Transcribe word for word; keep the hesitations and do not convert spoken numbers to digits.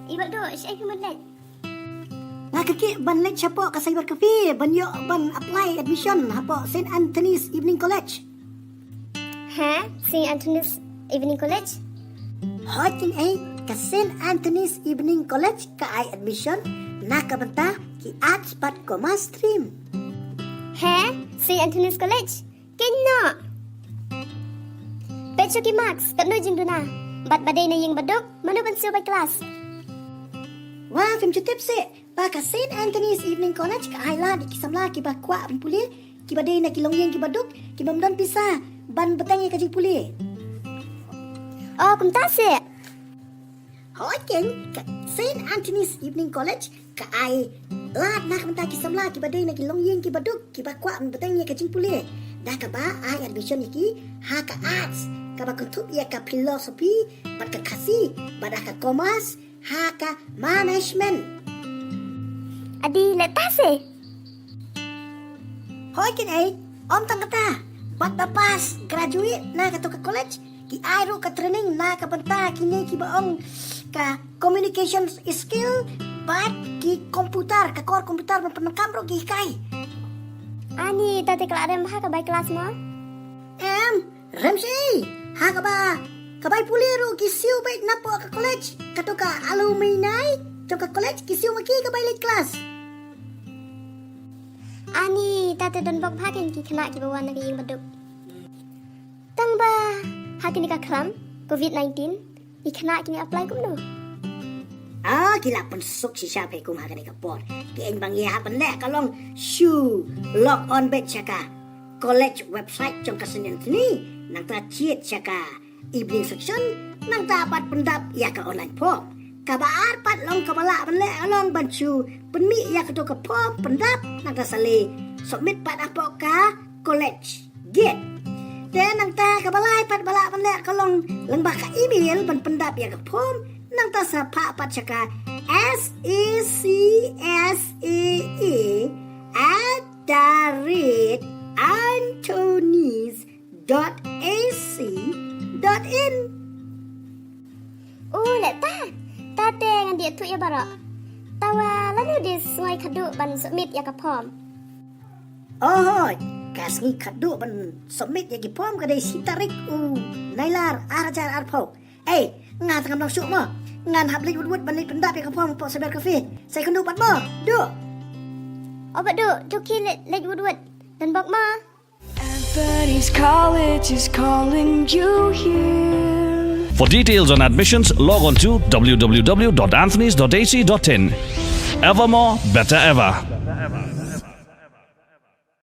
I Bah Duh, shaei phi mut leit? Nga kyrkieh ban leit shapoh ka cyber cafe ban ïoh ban apply admission hapoh Saint Anthony's Evening College. Ha? Saint Anthony's Evening College? Hooid keiñ ei, ka Saint Anthony's Evening College ka ai admission na ka bynta ki arts bad commerce stream. Ha? Saint Anthony's College? Keiñ noh. Peit shuh ki marks, katno jingduna. Bad ba dei na ïing ba duk, mano ban siew bai klas? Wa, phim ju tip seh ba ka Saint Anthony's Evening College ka ai lad ïa ki samla kiba kwah ban pule, kiba dei na ki longïing kiba duk, kiba ym don pisa ban bteng ïa ka jingpule. Oh, kumta seh. Hooid keiñ, ka Saint Anthony's Evening College ka ai lad na ka bynta ki samla kiba dei na ki longïing kiba duk, kiba kwah ban bteng ïa ka jingpule. Da kaba ai admission ïa ki ha ka arts, kaba kynthup ïa ka philosophy bad ka Khasi, bad ha ka commerce ha ka management. Adi leh ta seh. Hooid keiñ ei, ym tang kata, bad ba pass, graduate na kato ka college, ki ai ruh ka training na ka bynta kine kiba ong ka communication skill bad ki computer, ka kor computer ban pyndonkam ruh ki hikai. Ani, ta te ka la rem ha ka bai klas mo? Em, rem shi, ha kaba ka bai pule ruh ki siew beit napoh ka college. Kato ka alumni jong ka college ki siew ma ki ka bai leit klas. Ani, ta te don bok bha keiñ ki khynnah kiba wan na ka ïing ba duk. Tang ba ha kine ki khlam covid nineteen, ki khynnah kin ïa apply kumno? Ah, ki la pynsuk shisha phi kum ha kane ka por. Ki eng bang ïa ha pynleh ka long shu log on beit sha ka college website jong ka Saint Anthony, nangta jied sha ka evening section, nangta pat pyndap ïa ka online form. Kaba ar pat long kaba lah ban leh ka long ban shu pynmih ïa kato ka form pyndap, nangta sa leit submit pat hapoh ka college gate. Te nangta kaba lai pat ba lah ban leh ka long lyngba ka email ban pyndap ïa ka form, nangta sa phah pat sha ka S A C S A A at the rate anthony's dot A C dot in. U leh ta, ta te ngan ïathuh ïa baroh. Tawa lano de sngi khadduh ban submit ïa ka form? Oh, ka sngi khadduh ban submit ïa ki form ka dei shi tarik u Nailar ar hajar arphew. Ei, nga tang ngam long shuh mo. Ngan hap leit wut wut ban leit pyndap ïa ka form hapoh cyber cafe. Sa ïakynduh pat mo, Duh. O Bah Duh, to khie leit, leit wut wut. Don bok mo. Anthony's College is calling you here. For details on admissions, log on to w w w dot anthony's dot a c dot in. Evermore, better ever.